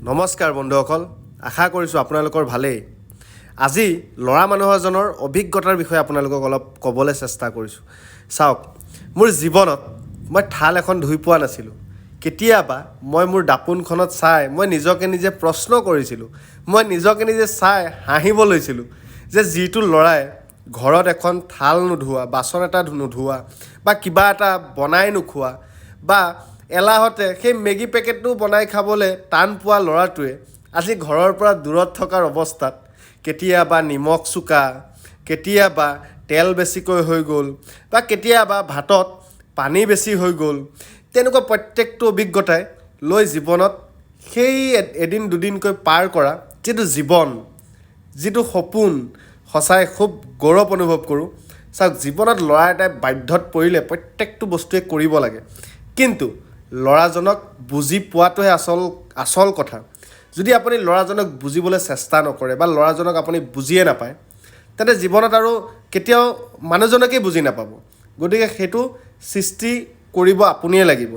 নমস্কাৰ বন্ধুসকল, আশা কৰিছোঁ আপোনালোকৰ ভালেই। আজি ল'ৰা মানুহ এজনৰ অভিজ্ঞতাৰ বিষয়ে আপোনালোকক অলপ ক'বলৈ চেষ্টা কৰিছোঁ। চাওক, মোৰ জীৱনত মই থাল এখন ধুই পোৱা নাছিলোঁ। কেতিয়াবা মই মোৰ দাপোনখনত চাই মই নিজকে নিজে প্ৰশ্ন কৰিছিলোঁ, মই নিজকে নিজে চাই হাঁহিব লৈছিলোঁ যে যিটো ল'ৰাই ঘৰত এখন থাল নোধোৱা, বাচন এটা নোধোৱা বা কিবা এটা বনাই নোখোৱা বা এলাহতে সেই মেগী পেকেটটো বনাই খাবলৈ টান পোৱা ল'ৰাটোৱে আজি ঘৰৰ পৰা দূৰত থকাৰ অৱস্থাত কেতিয়াবা নিমখ চোকা, কেতিয়াবা তেল বেছিকৈ হৈ গ'ল বা কেতিয়াবা ভাতত পানী বেছি হৈ গ'ল, তেনেকুৱা প্ৰত্যেকটো অভিজ্ঞতাই লৈ জীৱনত সেই এদিন দুদিনকৈ পাৰ কৰা যিটো জীৱন, যিটো সপোন, সঁচাই খুব গৌৰৱ অনুভৱ কৰোঁ। চাওক, জীৱনত ল'ৰা এটাই বাধ্যত পৰিলে প্ৰত্যেকটো বস্তুৱে কৰিব লাগে, কিন্তু ল'ৰাজনক বুজি পোৱাটোহে আচল আচল কথা। যদি আপুনি ল'ৰাজনক বুজিবলৈ চেষ্টা নকৰে বা ল'ৰাজনক আপুনি বুজিয়ে নাপায়, তেন্তে জীৱনত আৰু কেতিয়াও মানুহজনকেই বুজি নাপাব। গতিকে সেইটো সৃষ্টি কৰিব আপুনিয়ে লাগিব।